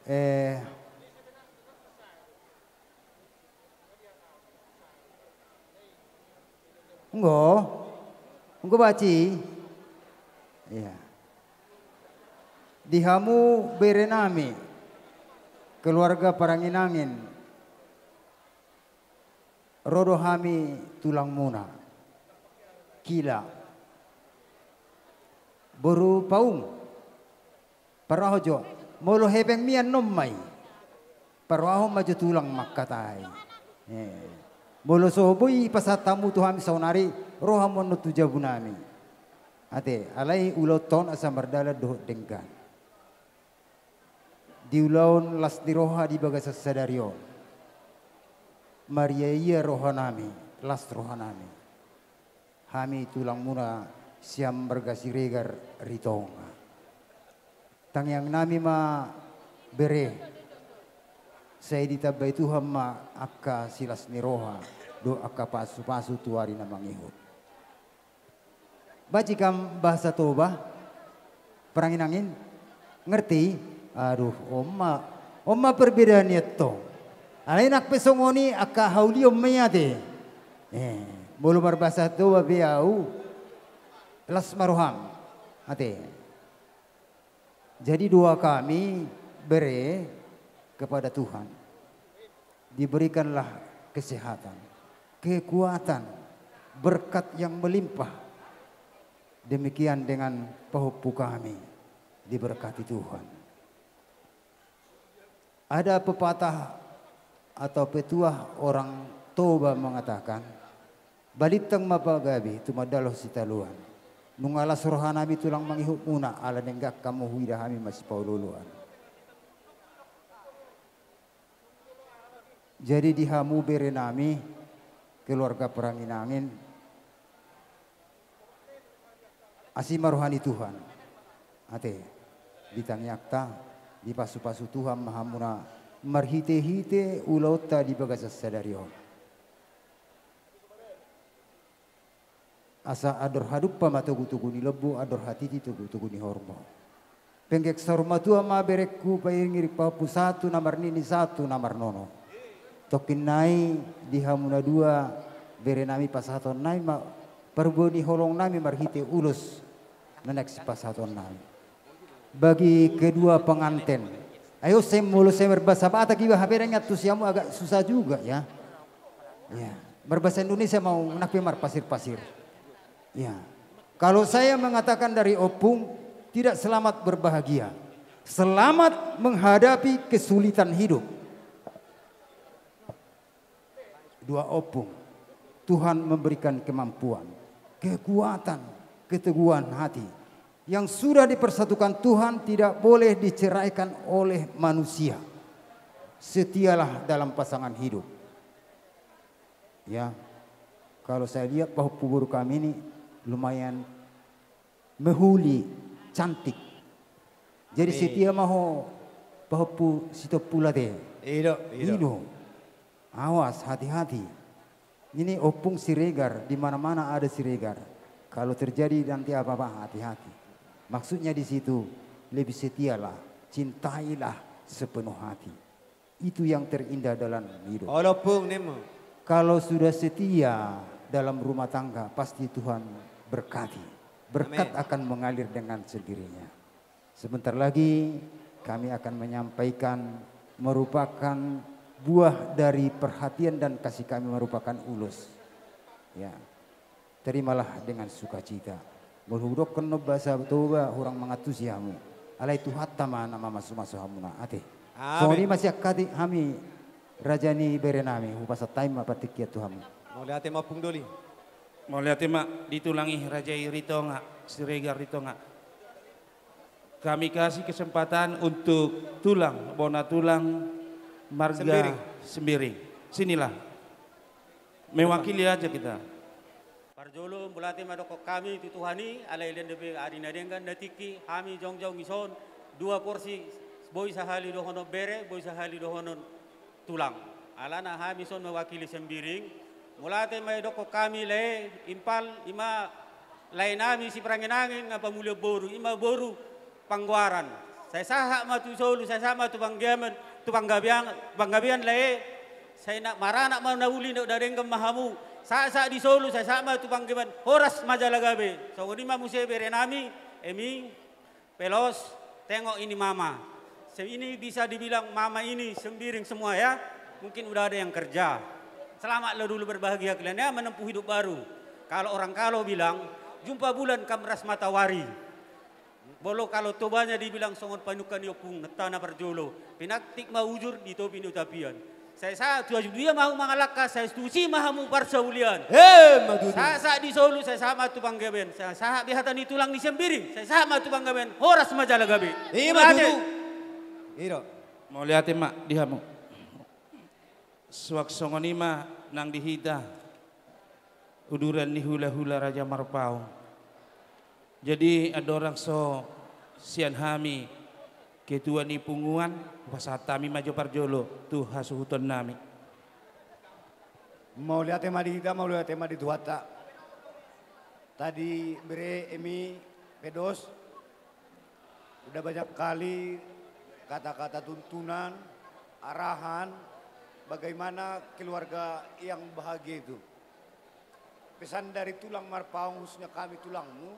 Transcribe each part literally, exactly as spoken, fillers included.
Eh, enggo, enggo baci. Iya. Di hamu bere nami, keluarga Paranginangin, ro do hami tulangmuna. Kila. Boru Paung. Parrohahon jo. Molo hepeng mian non ma i. Parrohahon ma jo tulang mangkatai. Eh. Molo so boi pasahat hamu tu hami saonari, ro hamu annon tu jabu nami. Ate, alai ulaonta on asa mardalan dohot denggan. Di ulaon las ni roha di bagasan sadari on. Mariaia rohanami, las rohanami. Hami tulangmuna sian marga Siregar Ritonga. Tangiang nami ma bere. Sai ditambai Tuhan ma angka silas ni roha, dohot angka pasupasu tu ari na mangihut. Baci kam bahasa Toba, Paranginangin, ngerti? Aduh, on ma, on ma perbedaan i antong. Alai nang pe songon i angka haulion ma i ate. Eh, molo marbahasa Toba pe au, las ma roham. Ate. Jadi doa kami bere kepada Tuhan. Diberikanlah kesehatan, kekuatan, berkat yang melimpah. Demikian dengan pahompu kami, diberkati Tuhan. Ada pepatah atau petuah orang Toba mengatakan, balintang ma pagabe tumandalhon sitadoan. Nunga las rohanami tulang mangihutmuna, ala denggan hamu huida hami masipaolooloan. Jadi di hamu bere nami, keluarga Paranginangin, asi ma roha ni Tuhan. Ate, di tangiangta, dipasupasu Tuhan ma hamuna marhitehite ulaonta di bagasan sadari on. Asa andor hadumpang ma togutogu ni lombu, andor hatiti togutogu ni horbo. Penggeng saur matua ma berengku pairingiring pahompu sahat tu na marnini sahat tu na marnono. Tongkin nai di hamu na dua bere nami pasahaton nai ma parbue ni holong nami marhite ulos na naeng sipasahaton nami. Bagi kedua pengantin. Ayo, sai molo sai marbahasa Batak iba hape dang antusiasmu agak susah juga ya. Ya, marbahasa Indonesia mau nang pe marpasir-pasir. Ya. Kalau saya mengatakan dari Ompung, tidak selamat berbahagia. Selamat menghadapi kesulitan hidup. Doa Ompung, Tuhan memberikan kemampuan, kekuatan, keteguhan hati. Yang sudah dipersatukan Tuhan tidak boleh diceraikan oleh manusia. Setialah dalam pasangan hidup. Ya, kalau saya lihat pahompu boru kami ini lumayan mehuli, cantik. Jadi setia ma ho pahompu Sitompul ate. I do, i do. I do. Awas, hati-hati. Ini Ompung Siregar, di mana-mana ada Siregar. Kalau terjadi nanti apa-apa, hati-hati. Maksudnya di situ, lebih setialah, cintailah sepenuh hati. Itu yang terindah dalam hidup. Olo, Ompung, ninmu. Kalau sudah setia dalam rumah tangga, pasti Tuhan berkati. Berkat akan mengalir dengan sendirinya. Sebentar lagi kami akan menyampaikan, merupakan buah dari perhatian dan kasih kami, merupakan ulos. Ya. Terimalah dengan sukacita. Molo hudokkon non bahasa Toba, hurang mangantusi hamu. Alai Tuhanta ma na mamasumasu hamuna ate. Amin. Songon i ma sian hami, raja ni bere nami, hupasahat hami ma partingkian tu hamu. Mauliate ma, Ompung Doli. Mauliate ma di tulang i, raja i Ritonga, Siregar Ritonga. Kami kasih kesempatan untuk tulang, bona tulang, marga Sembiring. Sembiring. Sinilah. Mewakili aja kita. Parjolo, mauliate ma dohonon hami tu Tuhan i, alai lende be ari na denggan na tingki, hami jongjong dison, dua porsi, boi sahali dohonon bere, boi sahali dohonon tulang. Alana hami dison mewakili Sembiring. Mauliate ma dohonon hami lae, impal, ima lae nami si Paranginangin, nga pamulian boru, ima boru Panggoaran. Sai sahat ma tu solu, sai sahat ma tu panggabean, tu panggabean, panggabean lae. Sai na maranak ma na uli, na denggan ma hamu. Sahat-sahat di solu, sai sahat ma tu panggabean. Horas ma jala gabe. Songon i ma muse bere nami, Emi, Pelos, tengok ini mama. Se-, ini bisa dibilang mama ini sembiring semua ya. Mungkin udah ada yang kerja. Selamatlah dulu berbahagia kalian ya, menempuh hidup baru. Kalau orang Kalo bilang, jumpa bulan kam ras matawari. Bolo kalau Tobanya dibilang songon panungka ni ompung, netta na parjolo. Pinantik ma ujur di topi ni tapian. Sai sahat tu hasuhuton ma hamu mangalangka, sai tusi ma hamu parsaulian. Emma tutu. Sahat-sahat di solu, sai sahat ma tu panggabean. Sai sahat be hata ni tulang ni sembiring, sai sahat ma tu panggabean. Horas ma jala gabe. Ima tutu. Iro. Mauliate ma di hamu. Suang songon i ma nang di hita uduran ni hulahula Raja Marpaung. Jadi andorang so sian hami ketua ni punguan, pasahat hami ma jo parjolo tu hasuhuton nami. Mauliate ma di hita, mauliate ma di Tuhanta. Tadi bere Emi, Pedos, udah banyak kali kata-kata tuntunan, arahan, bagaimana keluarga yang bahagia itu. Pesan dari tulang Marpaung, khususnya kami tulangmu,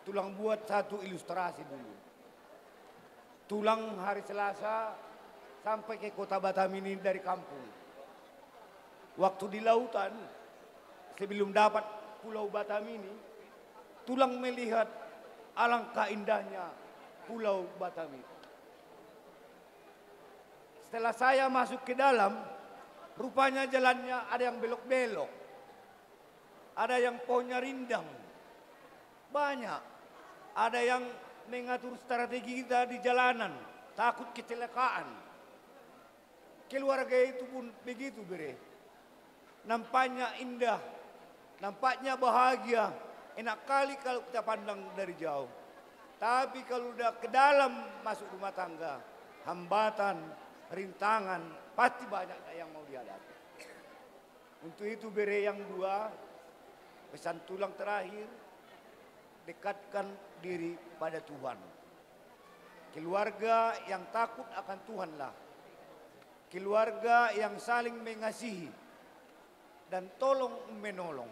tulang buat satu ilustrasi dulu. Tulang hari Selasa sampai ke kota Batam ini dari kampung. Waktu di lautan, sebelum dapat Pulau Batam ini, tulang melihat alangkah indahnya Pulau Batam itu. Setelah saya masuk ke dalam, rupanya jalannya ada yang belok-belok, ada yang pohonnya rindang, banyak, ada yang mengatur strategi kita di jalanan, takut kecelakaan. Keluarga itu pun begitu, bere. Nampaknya indah, nampaknya bahagia, enak kali kalau kita pandang dari jauh. Tapi kalau udah ke dalam, masuk rumah tangga, hambatan, rintangan, pasti banyak yang mau dihadapi. Untuk itu, bere yang dua, pesan tulang terakhir, dekatkan diri pada Tuhan. Keluarga yang takut akan Tuhanlah. Keluarga yang saling mengasihi dan tolong menolong.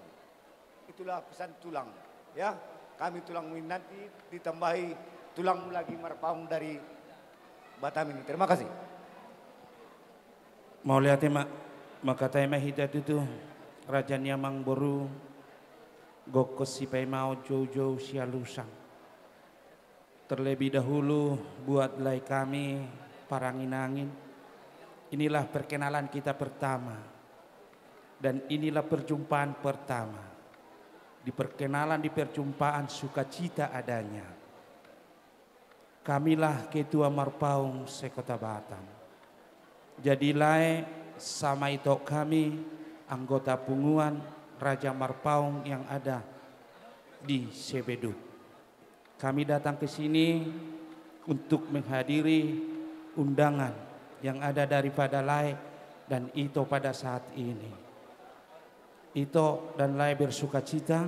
Itulah pesan tulang. Ya, kami tulang ini nanti ditambahi tulangmu lagi Marpaung dari Batam ini. Terima kasih. Mauliate ma, mangkatai ma hita tutu, raja ni amangboru, gokhon sipaimaon, joujou sialusan. Terlebih dahulu buat lae kami, Parangin-angin. Inilah perkenalan kita pertama. Dan inilah perjumpaan pertama. Di perkenalan, di perjumpaan sukacita adanya. Kamilah ketua Marpaung se-Kota Batam. Jadi lae, sama ito kami anggota punguan Raja Marpaung yang ada di Sebeduk. Kami datang ke sini untuk menghadiri undangan yang ada daripada lae dan ito pada saat ini. Ito dan lae bersukacita,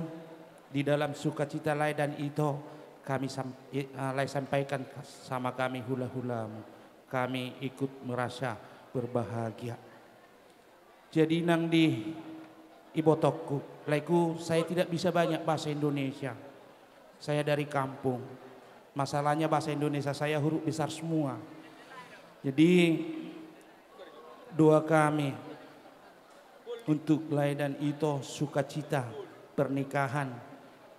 di dalam sukacita lae dan ito, kami sam-, i-, ah, lae sampaikan sama kami hula-hulamu. Kami ikut merasa berbahagia. Jadi nang di ibotongku, laeku, saya tidak bisa banyak bahasa Indonesia. Saya dari kampung. Masalahnya bahasa Indonesia saya huruf besar semua. Jadi doa kami untuk lae dan ito sukacita pernikahan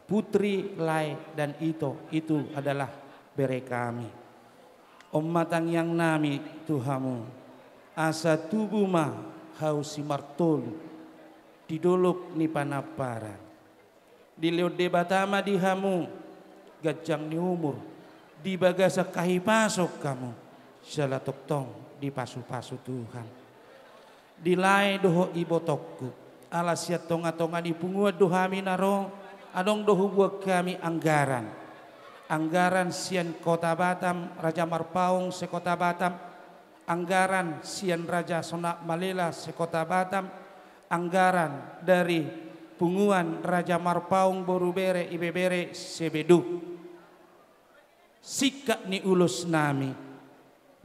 putri, lae dan ito, itu adalah bere kami. On ma tangiang nami tu hamu, asa tubu ma hau simartolu di dolok ni panamparan. Dilehon Debata ma di hamu ganjang ni umur, di bagasan hahipason hamu, jala tongtong dipasupasu Tuhan. Di lae dohot ibotongku, ala sian tongatonga ni punguan do hami na ro, adong do hubuat hami anggaran. Anggaran sian Kota Batam, Raja Marpaung se-Kota Batam, anggaran sian Raja Sonak Malela se-Kota Batam, anggaran dari punguan Raja Marpaung boru bere ibebere Sebeduk. Singkat ni ulos nami.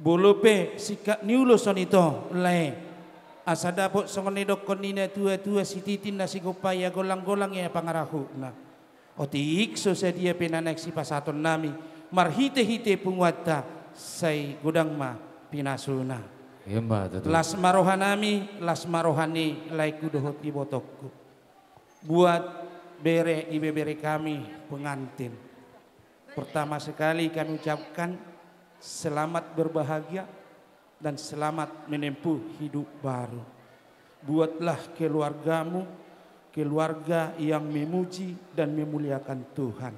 Molo pe singkat ni ulos on ito, lae. Asa dapot songon na nidokkon ni na tua-tua, sititi na sigompa ia, golang-golang ia pangarahutna. Otik so sadia pe na naeng sipasahaton nami, marhite-hite punguanta, sai godang ma pinasuna. Emma tutu. Las ma roha nami, las ma roha ni laengku dohot ibotongku. Buat bere ibebere kami pengantin. Pertama sekali kami ucapkan selamat berbahagia dan selamat menempuh hidup baru. Buatlah keluargamu keluarga yang memuji dan memuliakan Tuhan.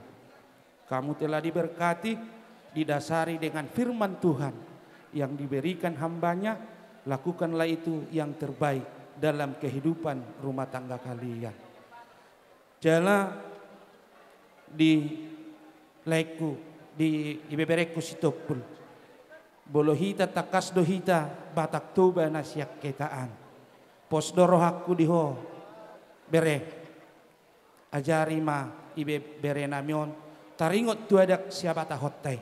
Kamu telah diberkati, didasari dengan firman Tuhan yang diberikan hamba-Nya, lakukanlah itu yang terbaik dalam kehidupan rumah tangga kalian. Jala di laengku, di ibeberengku Sitompul. Molo hita tangkas do hita Batak Toba na sian hita an. Pos do rohangku di ho, bere. Ajari ma ibeberenami on taringot tu adat siabatahonta i.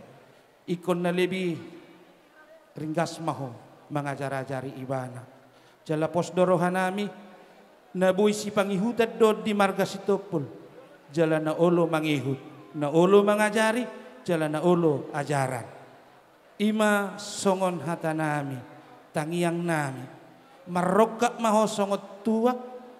Ingkon na lebih ringgas ma ho mangajar-ajari ibana. Jala pos do rohanami, na boi sipangihutan do di marga Sitompul. Jala na olo mangihut, na olo mangajari, jala na olo ajaran. I ma songon hatanami, tangiangnami. Marrongkap ma ho songon tuak,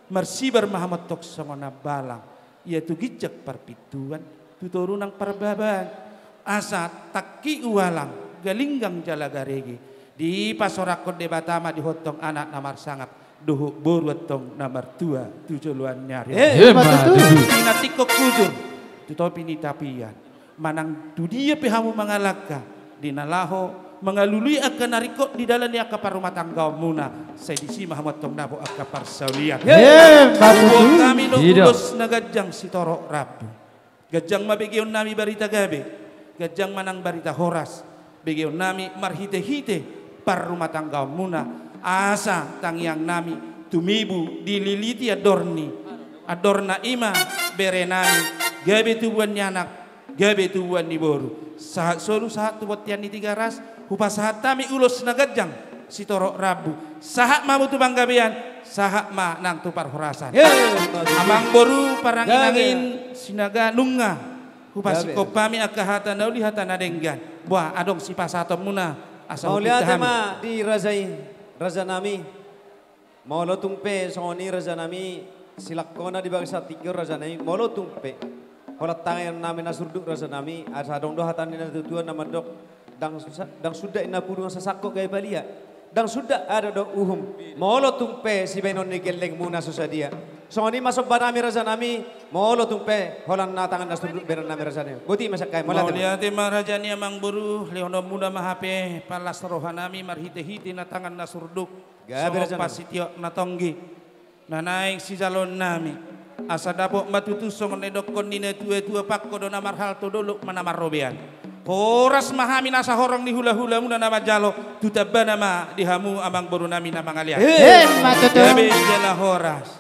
marsibar ma hamu antong songon ambalang. Ia tu ginjang parpintuan, tu toru nang parbabaan. Asa tangki ualang, galinggang jala garege. Dipasorangkon Debata ma di ho antong anak na marsangap, dohot boru antong na martua tu joloan ni ari on. Eh, emma tutu. Di na tingkos hujur, tu topi ni tapian. Manang tu dia pe hamu mangalangka, di na laho mangalului angka na ringkot di dalan ni angka parrumatanggaonmuna, sai disi ma hamu antong dapot angka parsaulian. Emma tutu. Huboan hami do ulos na ganjang sitorop rambu. Ganjang ma begeonnami barita gabe, ganjang ma nang barita horas. Begeonnami marhite-hite parrumatanggaonmuna, asa tangiangnami tumibu dililiti andorni, andorna i ma berenami, gabe tubuan ni anak, gabe tubuan ni boru. Sahat solu, sahat tu bontean ni Tigaras, hupasahat hami ulos na ganjang sitorop rambu. Sahat ma hamu tu panggabean, sahat ma nang tu parhorasan. Ye, Amangboru Paranginangin Sinaga, nunga hupasingkop hami angka hata na uli, hata na denggan. Boa, adong sipasahatonmuna, asa hupinta hami. Mauliate ma di raja i, rajanami. Molo tung pe songon i, rajanami, silangkona di bagasan tingki on, rajanami. Molo tung pe holan tangiangnami na surduk, rajanami, asa adong do hata ni natuatua na mandok, ndang sa-, ndang sundat inna pudung sasangkot gabe palia. Ndang sundat adat dohot uhum. Molo tung pe sibahenon ni gellengmuna so sadia. Songon i ma sombanami, rajanami. Molo tung pe holan na tangan na surduk bahenonnami, rajanami. Boti ma sian hami, mauliate ma. Mauliate ma, raja ni amangboru, lehononmuna ma hape palas rohanami marhite-hite na tangan na surduk. Gabe, rajanami. Songon pasitiok na tonggi na naeng sijaloonnami, asa dapot ma tutu songon na nidokkon ni natuatua, pangko do na marhalto, dolok ma na marrobean. Horas ma hami na sahorong ni hulahulamuna na manjalo, tu tambana ma di hamu amangborunami na mangalean. Emma tutu. Gabe jala horas.